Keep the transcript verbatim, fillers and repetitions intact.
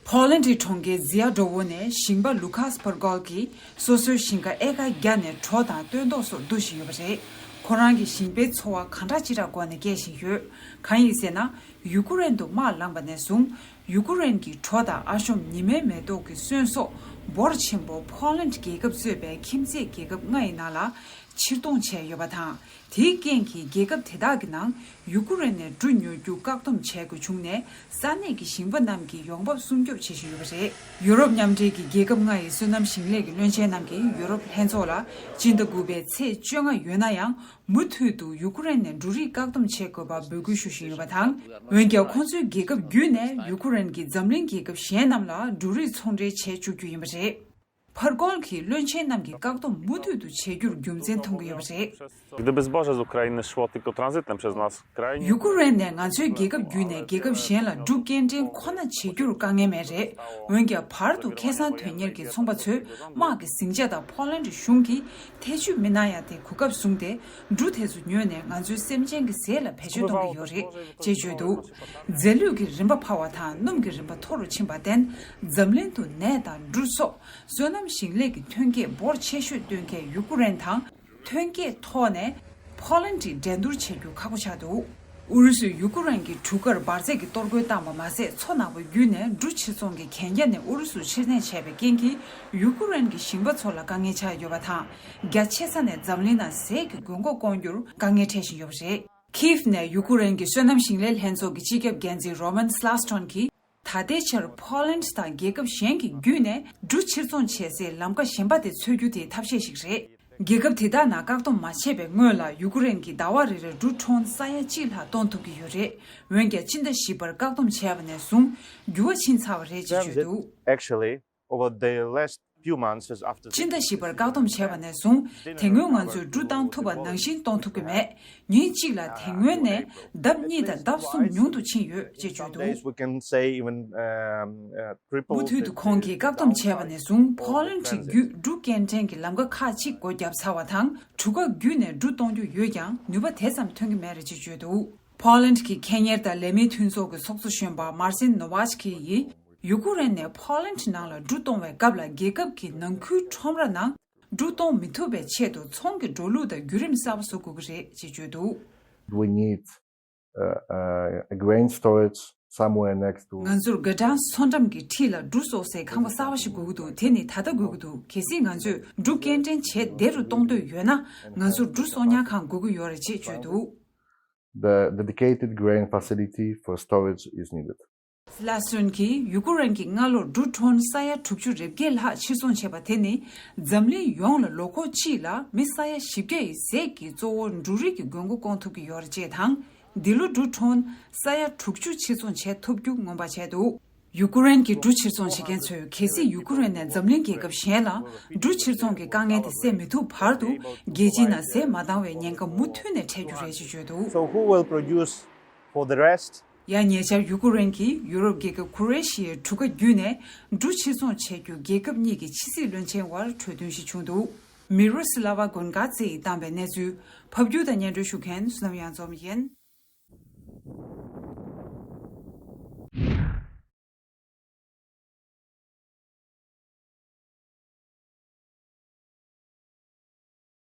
ཕོ་ལན་ཌི་གྲོང་ཁྱེར་ཛི་ཡ་ཌོ་བོ་ནས་ཞིང་པ་ལུ་ཁཱས་པར་གོལ་གྱིས་སོ་སོའི་ཞིང་ཁ་ཨེ་ཀར་བརྒྱ་ནས་གྲོ་དང་སྟོན་ཐོག་སོགས་བསྡུ་བཞིན་ཡོད་པ་རེད། ཁོ་རང་གི་ཞིང་པའི་འཚོ་བ་གང་འདྲ་ཅི་འདྲ་སྒོ་ནས་སྐྱེལ་བཞིན་ཡོད། གང་ཡིན་ཟེར་ན། ཡུ་ཀུ་རེན་དུ་དམག་ལངས་པ་ནས་བཟུང་། ཡུ་ཀུ་རེན་གྱི་གྲོ་དང་ཨ་ཤོམ་ཉི་མའི་མེ་ཏོག་གི་སོན་སོགས་འབོར་ཆེན་པོ་ཕོ་ལན་ཌི་རྒྱལ་ཁབ་གཙོས་པའི་ཁྱིམ་མཚེས་རྒྱལ་ཁབ་ལྔ་ཡི་ནང་ལ་ཕྱིར་གཏོང་བྱས་ཡོད་པ་དང་། དེའི་རྐྱེན་གྱིས་རྒྱལ་ཁབ་དེ་དག་གི་ནང་ཡུ་ཀུ་རེན་ནས་འབྲུ་ཉོ་རྒྱུ་བཀག་སྡོམ་བྱེད་དགོས་བྱུང་ནས། ས་གནས་ཀྱི་ཞིང་པ་རྣམས་ཀྱི་ཡོང་འབབ་སྲུང་སྐྱོབ་བྱེད་བཞིན་ཡོད་པ་རེད། ཡུ་རོབ་མཉམ་འབྲེལ་གྱི་རྒྱལ་ཁབ་ལྔ་ཡི་སོ་ནམ་ཞིང་ལས་ཀྱི་བློན་ཆེན་རྣམས་ཀྱིས་ཡུ་རོབ་ལྷན་ཚོགས་ལ་སྤྱི་ཟླ་དགུ་པའི་ཚེས་བཅོ་ལྔ་ཡོད་ན་ཡང་། མུ་མཐུད་དུ་ཡུ་ཀུ་རེན་ནས་འབྲུ་རིགས་བཀག་སྡོམ་བྱེད་དགོས་པ་འབོད་སྐུལ་ཞུ་བཞིན་ཡོད་པ་དང་། འོན་ཀྱང་། ཁོང་ཚོའི་རྒྱལ་ཁབ་བརྒྱུད་ནས་ཡུ་ཀུ་རེན་གྱིས་འཛམ་གླིང་རྒྱལ་ཁབ་གཞན་རྣམས་ལ་འབྲུ་རིགས་ཚོང་འབྲེལ་བྱེད་བཅུག་རྒྱུ་ཡིན་པ་རེད། ཕར་རྒོལ་གྱི་བློན་ཆེན་རྣམས་ཀྱིས་བཀག་སྡོམ་མུ་མཐུད་དུ་བྱེད་རྒྱུར་རྒྱུ་མཚན་མཐོང་གི་ཡོད་པ་རེད། Gdyby zboże z Ukrainy szło tylko tranzytem przez nas kraj, nie ཡུ་ཀུ་རེན་ནས་ང་ཚོའི་རྒྱལ་ཁབ་བརྒྱུད་ནས་རྒྱལ་ཁབ་གཞན་ལ་འབྲུ་སྐྱེལ་འདྲེན་ཁོ་ན་བྱེད་རྒྱུར་དཀའ་ངལ་མེད་རེད། འོན་ཀྱང་། བར་དུ་ཁེ་བཟང་དོན་གཉེར་གྱི་ཚོང་པ་ཚོས་དམག་གི་ཟིང་ཆ་དང་ཕོ་ལན་ཌི་གཞུང་གིས་ཐེ་བྱུས་མི་གནང་ཡ་དེ་གོ་སྐབས་བཟུང་སྟེ། འབྲུ་དེ་ཚོ་ཉོས་ནས་ང་ཚོའི་སེམས་ཅན་གྱི་ཟས་ལ་བེད་སྤྱོད་གཏོང་གི་ཡོད་རེད་ཅེས་བརྗོད་འདུག་རྫས་ལུད་ཀྱི་རིན་པ་འཕར་བ་དང་སྣུམ་གྱི་རིན་པ་མཐོ་རུ་ཕྱིན་པར་བརྟེན། འཛམ་གླིང་དུ་ནས་དང་འབྲུ་སོགས་སོ་ནམ་ཞིང་ལས་ཀྱི་ཐོན་སྐྱེད་འབོར་ཆེ་ཤོས་བཏོན་མཁན་ཡུ་ཀུ་རེན་དང་། ཐོན་སྐྱེད་ཐོག་ནས་ཕོ་ལན་ཌི་འགྲན་བསྡུར་བྱེད་རྒྱུ་ཁག་པོ་ཆགས་འདུག་ཨུ་རུ་སུས་ཡུ་ཀུ་རེན་གྱི་གྲུ་ཁར་འབར་རྫས་ཀྱི་གཏོར་རྒོལ་བཏང་པ་མ་ཟད། མཚོ་ནག་པོ་བརྒྱུད་ནས་འབྲུ་ཕྱིར་ཚོང་གི་གན་རྒྱ་ནས་ཨུ་རུ་སུར་ཕྱིར་འཐེན་བྱས་པའི་རྐྱེན་གྱིས། ཡུ་ཀུ་རེན་གྱི་ཞིང་པ་ཚོ་ལ་དཀའ་ངལ་ཆགས་ཡོད་པ་དང་། རྒྱ་ཆེ་ས་ནས་འཛམ་གླིང་ནང་ཟས་ཀྱི་དགོས་མཁོ་སྐོང་རྒྱུར་དཀའ་ངལ་འཕྲད་བཞིན་ཡོད་པ་རེད། ཁིབ་ནས་ཡུ་ཀུ་རེན་གྱི་སོ་ནམ་ཞིང་ལས་ལྷན་ཚོགས་ཀྱི་སྤྱི་ཁྱབ་འགན་འཛིན་རོ་མན་སླ་སི་ཊོན་གྱིས། ད་ལྟའི་ཆར་ཕོ་ལན་ཌི་དང་རྒྱལ་ཁབ་གཞན་གྱི་བརྒྱུད་ནས་འབྲུ་ཕྱིར་ཚོང་བྱེད་སའི་ལམ་ཁ་གཞན་པ་དེ་འཚོལ་རྒྱུ་དེ་ཐབས་ཤེས་ཤིག་རེད། རྒྱལ་ཁབ་དེ་དག་ནང་བཀག་སྡོམ་མ་བྱས་པའི་སྔོན་ལ་ཡུ་ཀུ་རེན་གྱིས་ཟླ་བ་རེ་རེར་འབྲུ་ཊོན་ས་ཡ་གཅིག་ལྷག་གཏོང་ཐུབ་ཀྱི་ཡོད་རེད། འོན་ཀྱང་། སྤྱི་ཟླ་བཞི་པར་བཀག་སྡོམ་བྱས་པ་ནས་བཟུང་འགྱུར་བ་ཕྱིན་ཚར་བ་རེད་ཅེས་བརྗོད་འདུག Actually, over the last few months, is after སྤྱི་ཟླ་བཞི་པར་བཀག་སྡོམ་བྱས་པ་ནས་བཟུང་། དེ་སྔོན་ང་ཚོས་འབྲུ་བཏང་ཐུབ་པ་ནང་བཞིན་གཏོང་ཐུབ་ཀྱི་མེད། ཉིན་གཅིག་ལ་དེ་སྔོན་ནས་ལྡབ་གཉིས་དང་ལྡབ་གསུམ་ཉུང་དུ་ཕྱིན་ཡོད་ཅེས་བརྗོད་འདུག we can say even um, uh, triple མུ་མཐུད་དུ་ཁོང་གིས་བཀག་སྡོམ་བྱས་པ་ནས་བཟུང་། ཕོ་ལན་ཌི་བརྒྱུད་འབྲུ་སྐྱེལ་འདྲེན་གྱི་ལམ་ཁ་ཁག་ཅིག་སྒོ་བརྒྱབ་ཚར་བ་དང་། གྲུ་ཁ་བརྒྱུད་ནས་འབྲུ་གཏོང་རྒྱུ་ཡོད་ཀྱང་། ནུས་པ་དེ་ཙམ་ཐོན་གྱི་མེད་རེད་ཅེས་བརྗོད་འདུག་ཕོ་ལན་ཌི་གི་ཁེ་གཉེར་དང་ལས་མིའི་མཐུན་ཚོགས་ཀྱི་ཚོགས་གཙོ་གཞོན་པ་མར་སིན་ནོ་ཝ་ཆི་ཀི་ཡིས། ཡུ་ཀུ་རེན་ནས་ཕོ་ལན་ཌི་ནང་ལ་འབྲུ་གཏོང་བའི་སྐབས་ལ། རྒྱལ་ཁབ་ཀྱི་ནང་ཁུལ་ཁྲོམ་ར་ནང་འབྲུ་གཏོང་མི་ཐུབ་པའི་ཆེད་དུ། ཚོང་གི་འགྲོ་ལུགས་དང་བརྒྱུད་རིམ་གསར་པ་བཟོ་དགོས་ཀྱི་རེད་ཅེས་བརྗོད་འདུག We need uh, uh, a grain storage somewhere next to ང་ཚོར་དགའ་གྲངས་མཚོ་འགྲམ་གྱི་འཁྲིས་ལ་འབྲུ་གསོག་སའི་ཁང་པ་གསར་པ་ཞིག་དགོས་ཀྱི་འདུག་དེ་ནི་ད་ལྟ་དགོས་ཀྱི་འདུག་གལ་སྲིད་ང་ཚོས་འབྲུ་སྐྱེལ་འདྲེན་བྱས་བདེ་རུ་གཏོང་འདོད་ཡོད་ན། ང་ཚོར་འབྲུ་གསོག་ཉར་ཁང་དགོས་ཀྱི་ཡོད་རེད་ཅེས་བརྗོད་འདུག the dedicated grain facility for storage is needed. ལ་སོན་གྱིས་ཡུ་ཀུ་རེན་གྱིས་སྔ་ལོར་འབྲུ་ཊོན་ས་ཡ་དྲུག་ཅུ་རེ་བརྒྱད་ལྷག་ཕྱིར་ཚོང་བྱས་པ་དེ་ནི། འཛམ་གླིང་ཡོངས་ལ་ལོ་འཁོར་གཅིག་ལ་མི་ས་ཡ་བཞི་བརྒྱ་ཡི་ཟས་ཀྱི་གཙོ་བོ་འབྲུ་རིགས་ཀྱི་དགོས་མཁོ་སྐོང་ཐུབ་ཀྱི་ཡོད་རེད་ཅེས་དང་། འདི་ལོ་འབྲུ་ཊོན་ས་ཡ་དྲུག་ཅུ་ཕྱིར་ཚོང་བྱེད་ཐུབ་རྒྱུ་སྔོན་དཔག་བྱས་འདུག་ཡུ་ཀུ་རེན་གྱི་འབྲུ་ཕྱིར་ཚོང་བྱེད་མཁན་ཚོས། གལ་སྲིད་ཡུ་ཀུ་རེན་ནས་འཛམ་གླིང་རྒྱལ་ཁབ་གཞན་ལ་འབྲུ་ཕྱིར་ཚོང་གི་དཀའ་ངལ་དེ་སེལ་མི་ཐུབ་བར་དུ། རྒྱལ་སྤྱིའི་ནང་ཟས་མ་འདང་བའི་ཉེན་ཁ་མུ་མཐུད་ནས་འཕྲད་རྒྱུ་རེད་ཅེས་བརྗོད་འདུག So who will produce for the rest? ཡང་ཉེ་ཆར་ཡུ་ཀུ་རེན་གྱིས་ཡུ་རོབ་རྒྱལ་ཁབ་ཁུ་རེ་ཤི་ཡའི་གྲུ་ཁ་བརྒྱུད་ནས་འབྲུ་ཕྱིར་ཚོང་བྱེད་རྒྱུ། རྒྱལ་ཁབ་གཉིས་ཀྱི་ཕྱི་སྲིད་བློན་ཆེན་དབར་གྲོས་མཐུན་ཞིག་བྱུང་འདུག་མི་རོ་སི་ལ་ཝ་གོན་ག་ཙེ་ཡིས་བཏང་པའི་གནས་ཚུལ། ཕབ་སྒྱུར་དང་སྙན་སྒྲོན་ཞུ་མཁན་བསོད་ནམས་གཡང་འཛོམས་ཡིན།